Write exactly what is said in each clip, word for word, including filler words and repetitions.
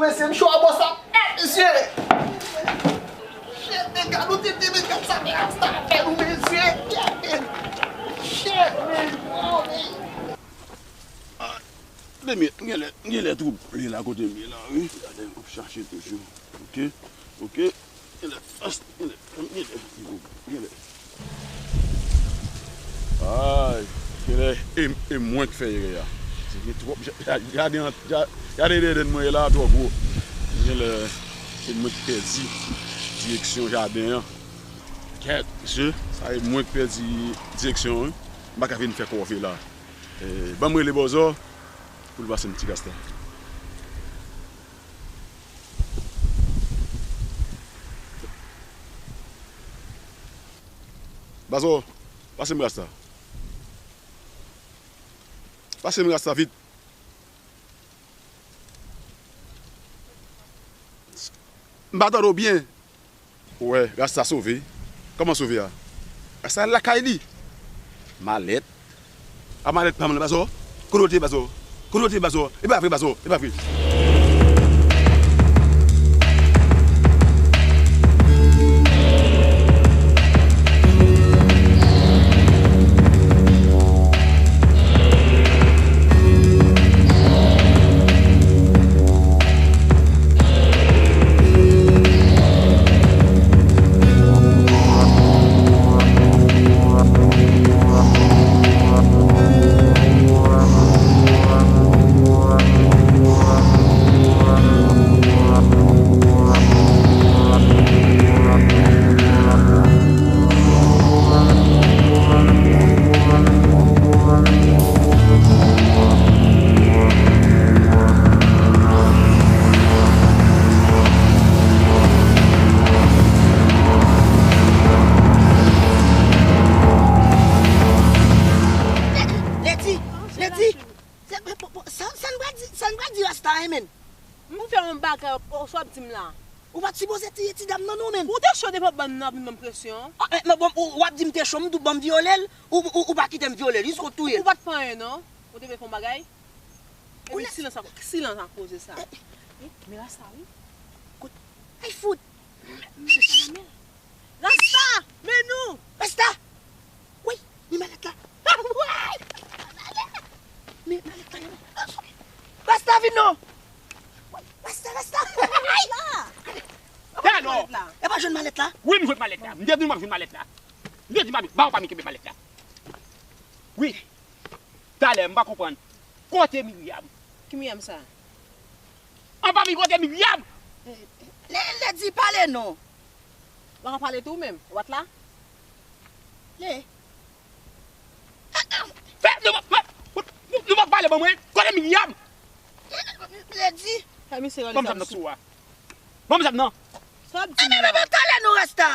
Mesye, m cho a bò sa nèt, mesye. Shit, men gad, nou te di men gad sa men Rasta fè nou, mesye. Shit, men. Wow, men. Ah, men, men, m genlè, m genlè twouble la kote m ye la, wi. Gade, m ap chache toujou. Ok, ok. Genlè, as, genlè, genlè, genlè. Ay, genlè, e, e mwen k fè erè a. Se gen twòp ja-, ja-, jaden an, ja-, jaden dèyè mwen la twò gwo. Genlè, se mwen k pèdi direksyon jaden an. Kèt, mesye, sa e mwen k pèdi direksyon an, wi. M pa ka vin fè kòve la. E, ban m rele Bòzò pou l pase m ti Rasta. Bòzò, pase m Rasta. Pase m Rasta vit. M pa tande w byen. Ou wè, Rasta sove. Kòman sove a? Rasta al lakay li. Malèt. A malèt pa m nan, Bòzò. Kote w te, Bòzò? Kote w te, Bòzò? E pa vre, Bòzò. E pa vre. Lady, Lady, sa, sa, sa n pral di, sa n pral di Rasta a, menm? M fè yon bagay, ou sa w ap di m la? Ou pa t sipoze tiye ti dam nan non, menm. Ou te cho devan bann nan ap vin ban m presyon. Ah, eh, men bon, ou, w ap di m te cho, m tou ban m vyole l, ou, ou, ou pa kite m vyole l, jiska w touye l. Ou pa t fè anyen non, ou te vle fè yon bagay. Epi silans a, silans a koze sa. Men Rasta wi. Kout. Ay fout. Rasta, men nou. Rasta. Wi, men malèt la. Woy! Men malèt la, men. Rasta, vin non. Woy, Rasta, Rasta. Ay! Tè non. E pa jwenn malèt la? Wi, m jwenn malèt la. M te di nou m ap jwenn malèt la. M te di mami, ba w pa m kenbe malèt la. Wi. Talè, m pa konprann. Kote Miryam? Ki Miryam sa? An pa m kote Miryam? Lè, Lady, pale non. Ou pa ka pale tou menm? Ou pa t la? Lè. Fè, nou, nou, nou pa pale ban mwen. Kote Miryam? Lady. Fè misye rale sa sou. Ban m zam nan. Sa ap di m la. Talè non, Rasta.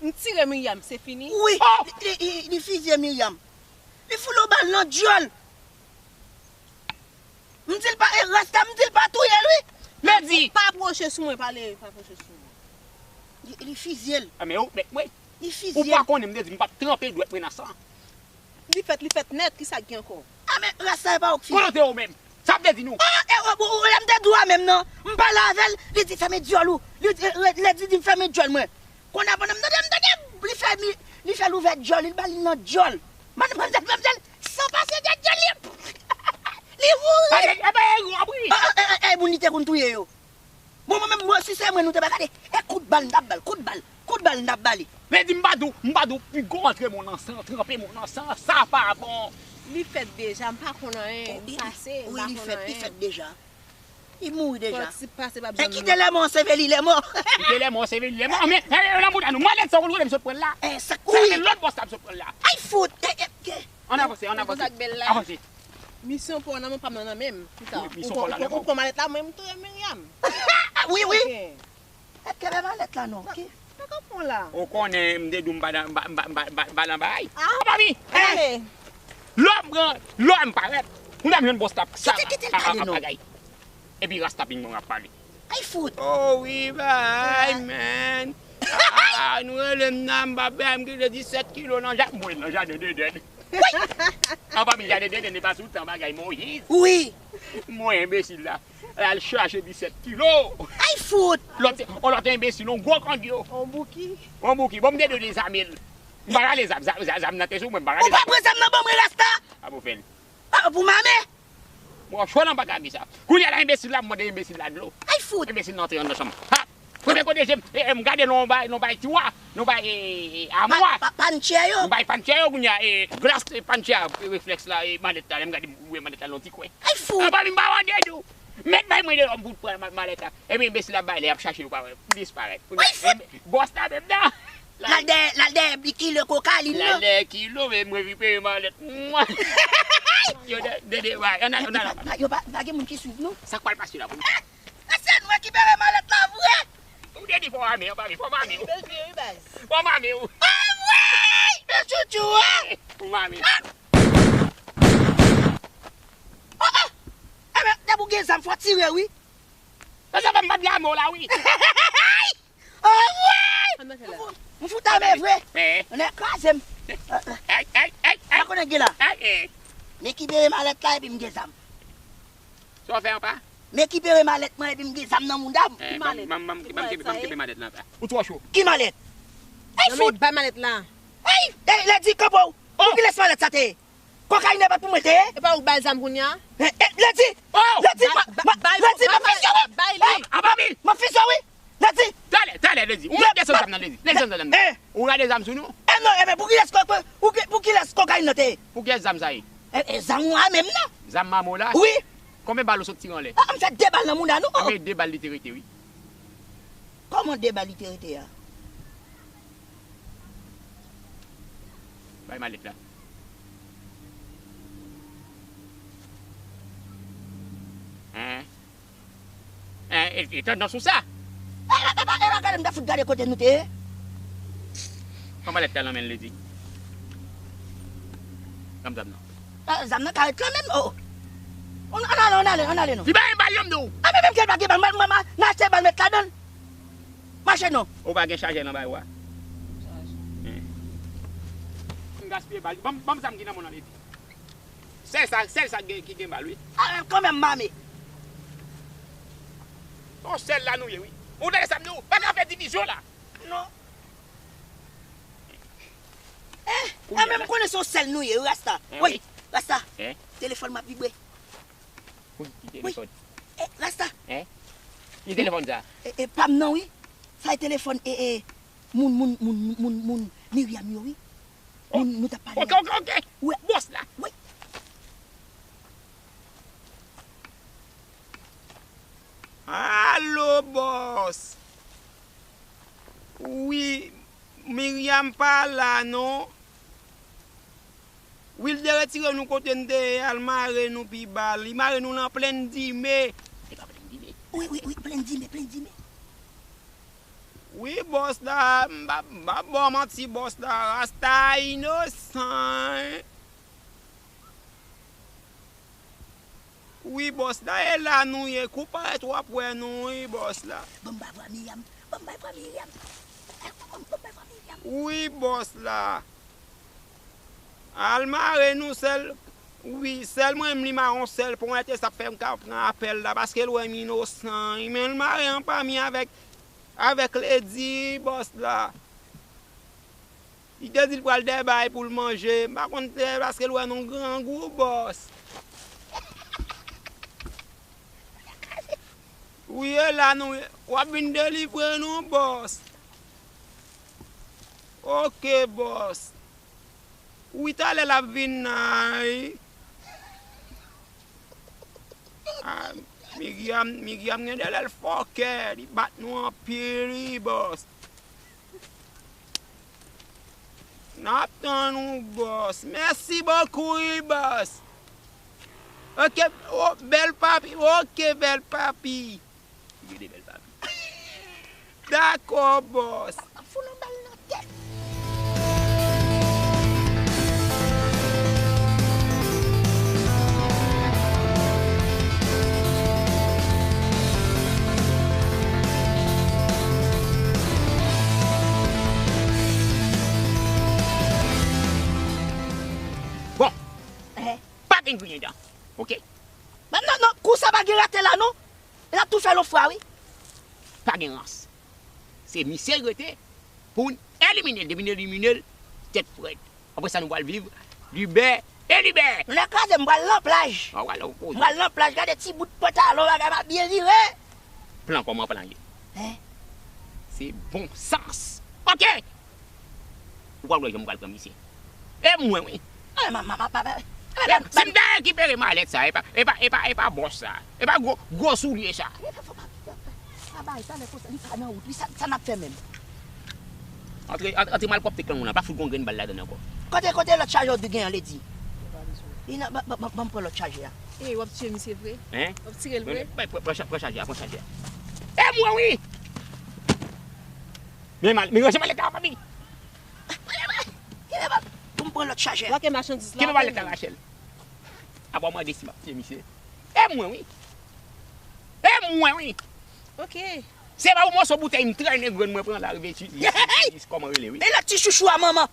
M tire Miryam, se fini? Wi, li, li, li, li fizye Miryam. Li foule yon bal nan dyòl. M di l pa, e, Rasta, m di l pa touye l, wi. Lady. Pa pwoche sou mwen, pale, pa pwoche sou mwen. Li, li fizye l. A, men, men, men. Li fizye l. Ou pa konnen, m te di, m p ap tranpe dwèt mwen nan san. Li fèt, li fèt nèt, kisa k gen ankò? A, men, Rasta, e pa ou k fizye. Kote w menm? Sa m te di nou. O, e, o, o, lè m te di w a menm nan, m pale avè l, li di fèmen dyòl ou. Li di, e, e, Lady di m fèmen dyòl mwen. Kounye a pandan m tande, m tande, li fè mi, li fè l ouvè dyòl, li ba li nan dyòl. Manmzèl, manmzèl, san pase dèyè dyòl li. Li mouri. Ay, ay, ay, ay, ay, ay. O, o, e, e, e, moun li te konn touye yo. Bon, mwen menm, mwen, si se mwen, nou te pa gade. E kout bal, n t ap ba l, kout bal, kout bal, n t ap ba li. Men di m pa di w, m pa di w, piga w antre men w nan san, tranpe men w nan san, sa pa bon. Li fèt deja, m pa konn anyen, m pase, m pa konn anyen. Wi, li fèt, li fèt deja. Li mouri deja. Fò ti pase p ap janm. E kite lèmò, anseveli lèmò. Kite lèmò, anseveli lèmò. Men, e, e, nan bouda nou, malèt sa w kote m sot pran l la. E, sa k wi. Sa se lòt bòs la m sot pran l la. Ay fout. E, e, e. Ann avanse, ann avanse. Avanse. Misyon pa w nan men, pa m nan men m. Kisa? Wi, misyon pa w nan men w. Ou pran malèt la, mwen, m touye Miryam. Wi, wi. Ok. E, kenbe malèt la non, ok? Sa k ap pran la? Ou konnen, m te di w m pa nan, m pa, m pa, m pa, m pa, m pa nan bagay. Ah. Apa mi? Hey! Lè m pran, lè m parèt, ou nan jwenn bòs la ap sa, kite, kite l pale non. Ap bagay. Epi Rasta ping pong ap pale. Ay fout. Oh wi, bay, man. Ah, nou rele m nan, m pa bay, m gen disèt kilo nan ja-, m voye l nan jaden Edèn. Wi. Anba mi gade Dede, ne pa sou tan bagay Moyiz. Wi. Mwen enbesil la. Al chache disèt kilo. Ay fout. Lòt, on lòt enbesil, on gwo kandyo. On bouki. On bouki. Bon, m te dwe dezame l. M pa rale zam, zam, zam, zam nan te sou mwen, m pa rale. Ou pa pran zam nan ban mwen, Rasta? A pou fè l. A pou mame. Bon, chwa nan pa ka sa. Kounye a la, enbesil la, m mande enbesil la dlo. Ay fout. Enbesil nan antre anndan chanm. Ha! Premye kote je m, e, e, m gade non bay, non bay tiwa, non bay, e, e, amwa. Pa, pa, panchè yo. Non bay panchè yo, kounye a, e, glas, e, panchè a, e, reflèks la, e, malèt la, lè m gade, m wè malèt la nan ti kwen. Ay fout. Anba mi m pa wande tou. Mèt bay mwen de lòm pou pran ma-, malèt la. Epi enbesil la bay lè y ap chache yo pa wè. Disparèt. Kounye a, bòs la menm nan. L al dèyè, l al dèyè kilo kokayin nan. L al dèyè kilo, men mwen vin peye malèt. Mwa. Yo de, de, de, bay. Ann al, ann al. Pa, pa, yo pa, pa gen moun ki swiv nou. Sa k pral pase la pou nou? Èske nou rekipere malèt la vre? Ou te di fò mami, fò mami, fò mami. Bèl vye wi baz. Fò mami. Ay wi! Bèl chouchou, hein? Fò mami. Oh, oh! Enben, depi w gen zam, fò tire, wi. Sa, sa fè m bat gamo la, wi. Oh, wi! Ann antre la. M fout ame vre. Eh. Ann kraze m. Ay, ay, ay, ay. Pa konnen gen la. Ay, eh. Men ki bere malèt la epi m gen zam. Sa w fè anpa? Men ki bere malèt mwen epi m gen zam nan mouda m. Eh, ban m, ban m, ban m, ban m kenbe, ban m kenbe malèt la anpa. Ou twò cho. Ki malèt? Ay, fout! Bay malèt la. Ay, eh, Ledi, kanpe w. Pou kilès malèt sa te ye? Kokayin nan pa pou mwen te ye? E pa ou k bay zam kounye a? Eh, eh, Ledi! Ledi, ma, ma, Ledi, m ap fizye w wi! Bay li! Anba mi! M ap fizye w wi! Ledi! Talè, talè, Ledi. Ou mèt desann zam nan, Ledi. Desann zam nan. Eh! Ou rale zam sou nou? Eh non, eh ben, pou kilès ko-, pou ki, pou kilès kokayin nan te ye? Pou kilès zam sa ye? Eh, eh, zam ou a menm nan? Zam mamo la? Wi. Konbyen bal ou sot tire anlè? Ah, m fè de bal nan mouda nou. Ah, men de bal li te rete, wi. Kòman de bal li te rete a? Bay malèt la. Hein? Hein, e, e tandans ou sa? E, e, e, e, gade, m ta fout gade kote nou te ye. Pran malèt la nan men l, Ledi. Pran zam nan. Ah, zam nan ka ret lan menm, oh. Ann, ann ale, ann ale, ann ale non. Li pa gen bal, yon m di w. Ah, men menm ke l pa gen bal, mwen, mwen, mwen, n achte bal met ladan l. Mache non. Ou pa gen chajè nan bagay ou a? Chaje. Hein. M gaspiye bal. Ban m, ban m zam ki nan men w nan, Ledi. Sèl sa, sèl sa gen, ki gen bal, wi. Ah, kanmenm, mami. Se yon sèl la nou ye, wi. Ou tande sa m di w? Pa ka fè divizyon la. Non. Eh, ah, men m konnen se yon sèl nou ye, wi, Rasta. Eh, wi, wi. Rasta. Eh? Telefòn m ap vibre. Wi, ki telefòn? Eh, Rasta. Eh? Ki telefòn sa? Eh, eh, pa m nan, wi. Sa e telefòn, eh, eh, moun, moun, moun, moun, moun Miriam yo, wi. Moun nou t ap pale a. Ok, ok, ok. Wi. Bòs la. Wi. Alo, bòs. Wi, Miriam pa la, non. Wi, l te retire nou kote n te ye, al mare nou pi ba. Li mare nou nan plenn Dime. Se pa plenn Dime? Wi, wi, wi, plenn Dime, plenn Dime. Wi, bòs la, m pa, m pa ba w manti, bòs la, Rasta inosan, wi. Wi, bòs la, e la nou ye, kou parèt w ap wè nou, wi, bòs la. Ban m bay vwa Miriam, ban m bay vwa Miriam. Ban m, ban m bay vwa Miriam. Wi, bòs la. Al mare nou sèl. Wi, sèl mwen menm li mare yon sèl ponyèt e sa k fè m ka pran apèl la, paske l wè m inosan, wi, men l mare anba mi avèk, avèk Ledi, bòs la. Li te di l pral dèyè bagay pou l manje, m pa konn dèyè paske l wè nou grangou, bòs. Wi, e la nou ye. W ap vin delivre nou, bòs. Ok, bòs. Wi, talè l ap vin la, wi. Ah, Miriam, Miriam gen de lè l fòkè, li bat nou anpil, wi, bòs. N ap tann ou, bòs. Mèsi bokou, wi, bòs. Ok, oh, bèl papi. Ok, bèl papi. Gade bèl papi. Dakò, bòs. Fout nou bal nan tèt. Bon. Griyen dan. Oke? Men non, non, kou sa pa gen rate la, non. L ap tou fè l yon fwa, wi. Pa gen rans. Se misye l rete pou n elimine l. Depi n elimine l, tèt frèt. Apre sa, nou pral viv libè e libè. Nou nan kraze, m pral nan plaj. Ah, w pral nan koze. M pral nan plaj, gade ti bout pantalon, bagay pa byen vire. Plan kòman plan ye? Hein? Se bon sans. Oke! Ou pral wè jan m pral pran misye. E mwen, wi. Eh, ma, ma, ma, ma, ma. Eh, ben, si m ta rekipere malèt sa, e pa, e pa, e pa, e pa bòs sa, e pa gwo, gwo soulye sa. Li pa, pa, pa, pa, pa bay talè konsa, li pa nan wout, li sa, sa n ap fè menm? Antre, antre, antre malpwòpte klan ou lan, pa fout gon grenn bal ladann ankò. Kote, kote lòt chajè w di gen an, Lady? Li nan, ban, ban, ban, ban m pran lòt chajè a. E, w ap tiye misye vre? Hein? W ap tire l vre? Pran, pran, pran cha-, pran chajè a, pran chajè a. E mwen, wi! Men mal, men ranje malèt la, papi. Kenbe ba, pou m pran lòt chajè. Lage machandiz la. Kenbe malèt la, Rachel. Apa w mande si m ap tiye misye? E mwen, wi. E mwen, wi. Ok. Se pa yon moso boutèy m trennen grenn mwen pran la, rive ti, ti, ti, ti, kòman rele, wi. E lòt ti chouchou a manman.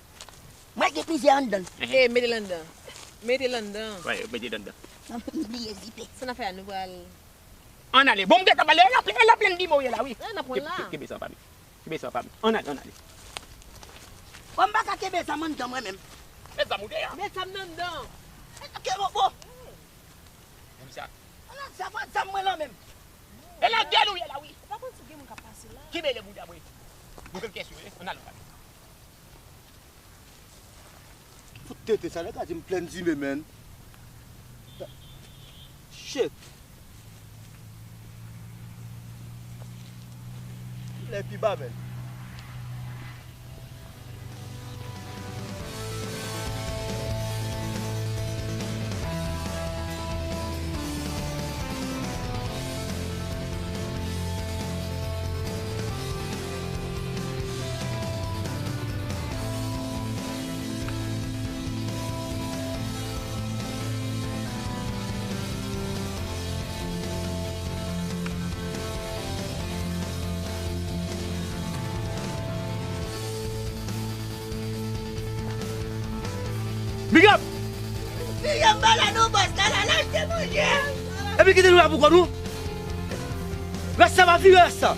Mwen gen plizyè anndan. E, mete l anndan. Mete l anndan. Wi, mete l anndan. M bliye zipe. Sa n ap fè a, nou pral Ann ale. Bon, m gentan pale, e la plen, e la plen di mo ye la, wi. E, n ap pran la. Kenbe sa, pa m. Kenbe sa, pa m. Ann ale, ann ale. Bon, m pa ka kenbe zam anndan mwen menm. Met zam ou deyò. Met zam nan anndan. Kenbe bon, bon. Konn sa. Ala zam, zam mwen lan menm. E la gèl ou ye la, wi. Ou pa konn si gen moun k ap pase la. Kenbe le bouda, wi. Nou fè kèsyon, wi. Ann ale, ann ale. Fout tete sa, nèg la di m plèn dime, man. Shit. Lè pi ba, man. Big up! Big up, ba la nou bòs la, la, la achte manje. Epi kite nou la pou kò nou. Rasta va vire rasta.